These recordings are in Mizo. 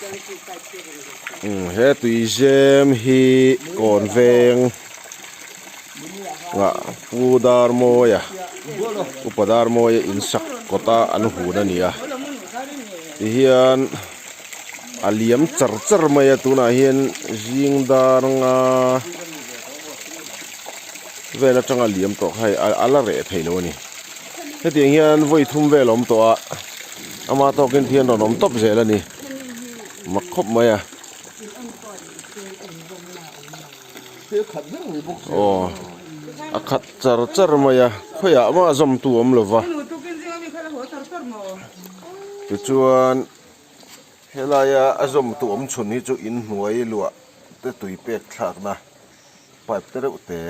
He tuizem hi kawn veng ah Pu Darmawia Upa Darmawia in sak kawt a an hun a ni a tihian a liam char char mai a tunah hian zing dar nga vel atanga liam tawh kha hei a la reh thei lo a ni hetiang hian vawi thum vel a awm tawh a ama tawkin thian rawn awm tawp zel a ni mak khawp mai a. Aw a khat char char mai a khawiah mah zawmtu a awm lo va tichuan helaia a zawmtu awm chhun hi chu inhnuai luah te tui pek thlakna pipe te reuh te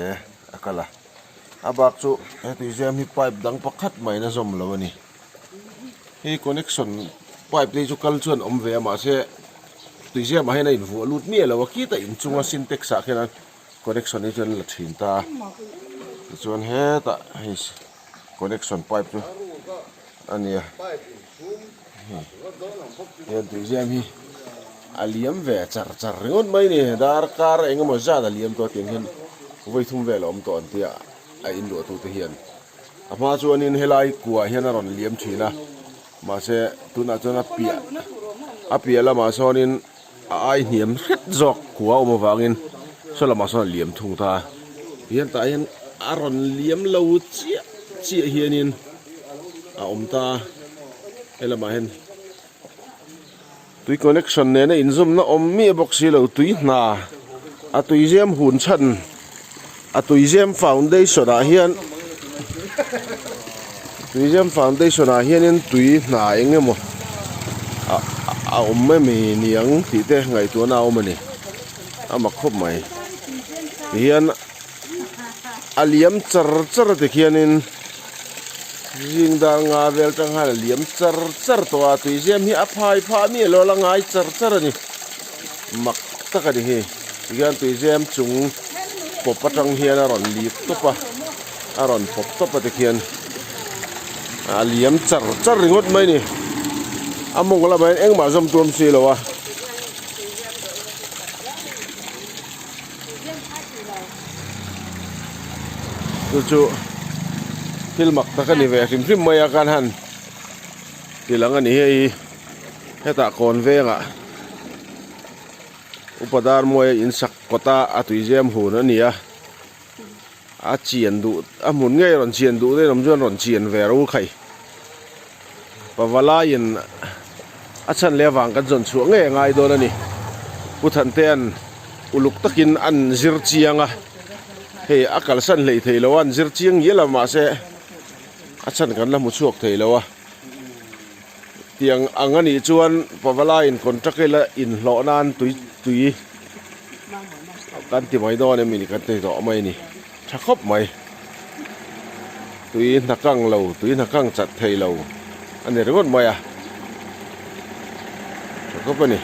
a kal a a bak chu he tuizem hi pipe dang pakhat mahin a zawm lo a ni hei connection pipe te hi chu kal chuan awm ve a mahse tuizem ah hian a invuah lut miah lo a khitah inchunga sintex ah khian a connection hi chuan a la thin ta a tichuan hetah hei connection pipe chu a ni a. Hian tuizem hi a liam ve char char ringawt mai a ni darkar eng emaw zat a liam tawh a tiang hian vawi thum vel a awm tawh an tia a inluah tute hian a hma chuanin helai kuah hian a rawn liam thin a mahse tunah chuan a piah a piah lamah sawnin a ai hniam hret zawk kua a awm avangin saw lamah sawn a liam thung ta a tihian tah hian a rawn liam lo chiah chiah hianin a awm ta a he lamah hian tui connection nena inzawmna awm miah bawk si lo tui hna a tui zem hun chhan a tui zem foundation ah hian tui zem foundation ah hianin tui hna eng emaw a a awm emi niang tih te ngaihtuahna a awm a ni a mak khawp mai tihian a liam char char a tikhianin zing dar nga vel tang khan a liam char char tawh a tui zem hi a phai phah miah lo a la ngai char char a ni mak tak a ni hi tikhian tui zem chung pawp atang hian a rawn lip tawp a a rawn pawp tawp a tikhian a liam char char ringawt mai a ni a mawng lamah hian engmah zawm tuam si lo a. Chu chu thil mak tak a ni ve hrim hrim mai a kan han ti lang a ni hei hetah kawn vengah upa Darmawia in sak kawt a a tuizem hun a ni a a chian duh a hmun ngei rawn chian duh daih awm chuan rawn chian ve ro khai. Pavalaiin a chhan leh avang kan zawn chhuah ngei a ngai dawn a ni. Pu Thantea'n uluk takin an zir chiang a, hei a kalsan hlei thei lo a, an zir chiang ngial a mahse a chhan kan la hmu chhuak thei lo a. Tiang ang a nih chuan Pavalaiin contract ila inhlawh nan tui tui kan ti mai dawn em ni kan ti tawh mai a ni. Tha khawp mai. Tui hna kang lo, tui hna kang chat thei lo a ni ringawt mai a. Tha khawp a ni.